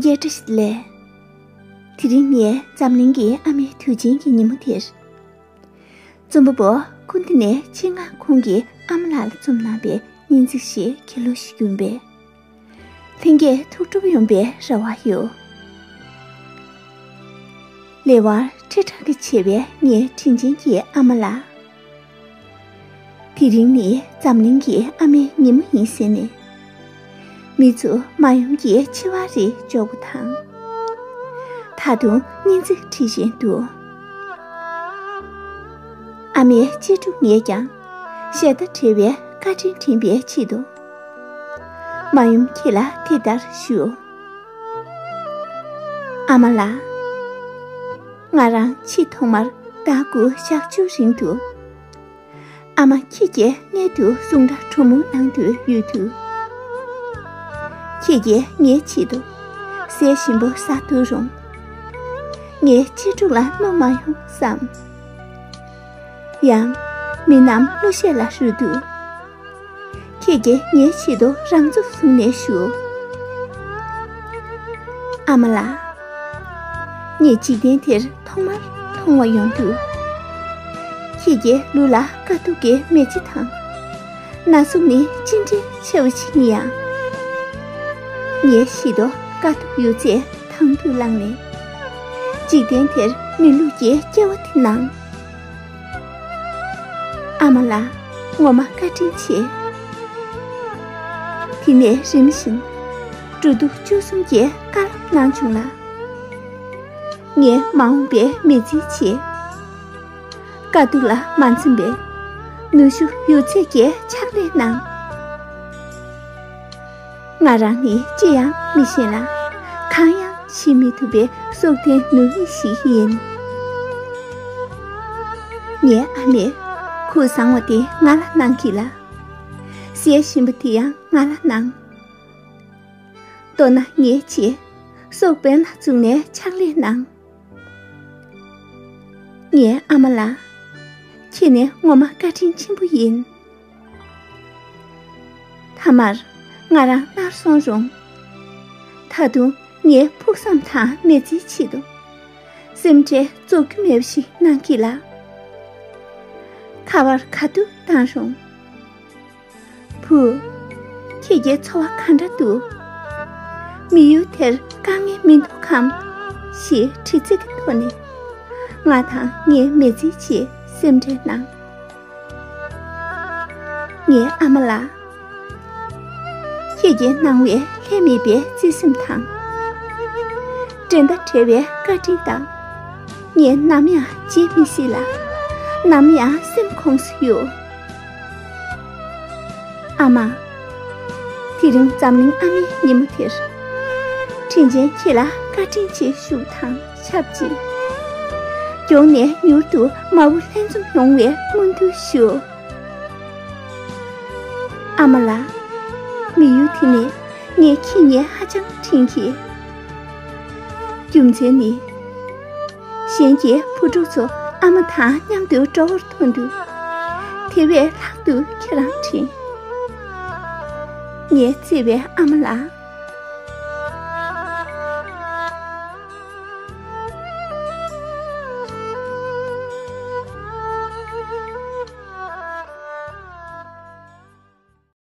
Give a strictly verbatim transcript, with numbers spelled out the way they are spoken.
སྐད་བཀྲ་ཤིས་བདེ་ལེགས། དེ་རིང་ངས་འཛམ་གླིང་གི་ཨ་མའི་དུས་ཆེན་གྱི་ཉིན་མོ་དེར། རྩོམ་པ་པོ་ཀུན་ཏི་ནས་ཆེད་མངགས་ཁོང་གིས་ཨ་མ་ལགས་ལ་རྩོམ་གནང་པའི་སྙན་ཚིག་ཞིག་ཁྱེར་ལོ་ཞུ་རྒྱུ་ཡིན་པས། ལྷན་རྒྱས་ཐུགས་སྤྲོ་ཡོང་བའི་རེ་བ་ཡོད། ལེ་དབར་ཁྲི་ཕྲག་གིས་ཕྱེ་བའི་ངའི་དྲིན་ཅན་གྱི་ཨ་མ་ལགས། དེ་རིང་ནི་འཛམ་གླིང་གི་ཨ་མའི་ཉིན་མོ་ཡིན་ཟེར་ནས། མི་ཚོ་མ་ཡུམ་གྱི་འཆི་བ་རེ་འཇོག་པ་དང་། ད་དུང་སྙན་ཚིག་བྲིས་བཞིན་འདུག་ཨ་མའི་གཅེས་ཕྲུག་ངས་ཀྱང་ཞལ་ཏ་བྲལ་བའི་བཀའ་དྲིན་དྲན་པའི་ཆེད་དུ། མ་ཡུམ་ཁྱེད་ལ་དེ་ལྟར་ཞུ། ཨ་མ་ལགས། ང་རང་ཕྱི་ཐོག་མར་ཟླ་དགུ་ཞག་བཅུ་རིང་དུ། ཨ་མ་ཁྱེད་ཀྱི་མངལ་དུ་ཟུངས་ཁྲག་གྲང་མོ་ནང་དུ་ཡོད་དུས། ཁྱེད་ཀྱིས་ངའི་ཆེད་དུ་ཟས་ཞིམ་པོ་ཟ་ཐུབ་རུང་། ངའི་གཅེས་ཕྲུག་ལ་གནོད་མ་ཡོང་བསམ། ཡང་མི་རྣམས་གླུ་གཞས་ལ་རོལ་དུས། ཁྱེད་ཀྱིས་ངའི་ཆེད་དུ་རང་ཚུགས་བཟུང་ནས་བཞུགས། ཨ་མ་ལགས། ངས་འཇིག་རྟེན་དེར་ཐོག་མར་མཐོང་བ་ཡོང་དུས། ཁྱེད་ཀྱི་ལུས་ལ་དཀའ་སྡུག་གི་མེ་ལྕེ་དང་། ན་ཟུག་ནི་ཅི་འདྲའི་ཆེ་བ་ཞིག་ཡིན་ཡང་། ངའི་ཞི་རྡོ་དཀའ་སྡུག་ཡོད་ཚད་དང་དུ་བླངས་ནས། འཇིག་རྟེན་དེར་མི་ལུས་ཀྱི་སྐྱེ་བ་དེ་གནང་། ཨ་མ་ལགས། ངོ་མ་བཀའ་དྲིན་ཆེ། དེ་ནས་རིམ་བཞིན་འགྲོ་འདུག་སྤྱོད་གསུམ་གྱི་བཀའ་སློབ་གནང་བྱུང་ལ། ངའི་མ་འོངས་པའི་མི་ཚེའི་ཆེད། དཀའ་སྡུག་ལ་མ་འཛེམས་པའི་ནུས་ཤུགས་ཡོད་ཚད་ཀྱི་ཕྱག་ལས་གནང་། ང་རང་ནི་ཅི་ཡང་མི་ཤེས་ལ། གང་ཡང་བྱེད་མི་ཐུབ་པའི་སྲོག་ལྡན་ནུས་མེད་ཞིག་ཡིན། ངའི་ཨ་མས་ཁུ་བཟང་བ་དེ་ང་ལ་གནང་གི་ལ། ཟས་ཞིམ་པོ་དེ་ཡང་ང་ལ་གནང་། མདོར་ན་ངའི་ཆེད་སྲོག་འབེན་ལ་བཙུགས་ནས་ཕྱག་ལས་གནང་། ངའི་ཨ་མ་ལགས། ཁྱེད་ནི་ངོ་མ་བཀའ་དྲིན་ཆེན་པོ་ཡིན། མཐའ་མར་ང་རང་མནར་སོང་རུང་། ད་དུང་ངའི་ཕུགས་བསམ་དང་མི་ཚེའི་ཆེད་དུ། སེམས་ཁྲལ་རྫོགས་རྒྱུ་མེད་པ་ཞིག་གནང་གི་ལ། ཁ་བར་ག་དུས་བཏང་རུང་། བུ། ཁྱེད་ཀྱི་འཚོ་བ་ག་འདྲ་འདུག་མི་ཡུལ་དེར་དཀའ་ངལ་མི་འདུག་གམ། ཞེས་དྲི་ཚིག་གི་ཐོག་ནས། ང་དང་ངའི་མི་ཚེའི་ཆེད་སེམས་ཁྲལ་གནང་། ངའི་ཨ་མ་ལགས། ཁྱེད་ཀྱིས་གནང་བའི་ལྷད་མེད་པའི་བརྩེ་སེམས་དང་། འགྲན་ཟླ་བྲལ་བའི་བཀའ་དྲིན་དག་ངས་ནམ་ཡང་བརྗེད་མི་སྲིད་ལ། ནམ་ཡང་སེམས་ཁོངས་སུ་ཡོད། ཨ་མ། དེ་རིང་འཛམ་གླིང་ཨ་མའི་ཉིན་མོ་དེར། དྲིན་ཅན་ཁྱེད་ལ་བཀའ་དྲིན་ཆེ་ཞུ་དང་ཆབས་ཅིག་མགྱོགས་ནས་མྱུར་དུ་མ་བུ་ལྷན་འཛོམས་ཡོང་བའི་སྨོན་འདུན་ཞུ། ཨ་མ་ལགས། མི་ཡུལ་དེ་ནས་ངས་ཁྱེད་ཉིད་ཧ་ཅང་དྲན་གྱིས། རྒྱུ་མཚན་ནི། གཞན་གྱི་བུ་ཕྲུག་ཚོ་ཨ་མ་དང་མཉམ་དུ་འགྲོ་བར་མཐོང་དུས། དེ་བས་ལྷག་ཏུ་ཁྱེད་རང་དྲན། ངའི་བརྩེ་བའི་ཨ་མ་ལགས།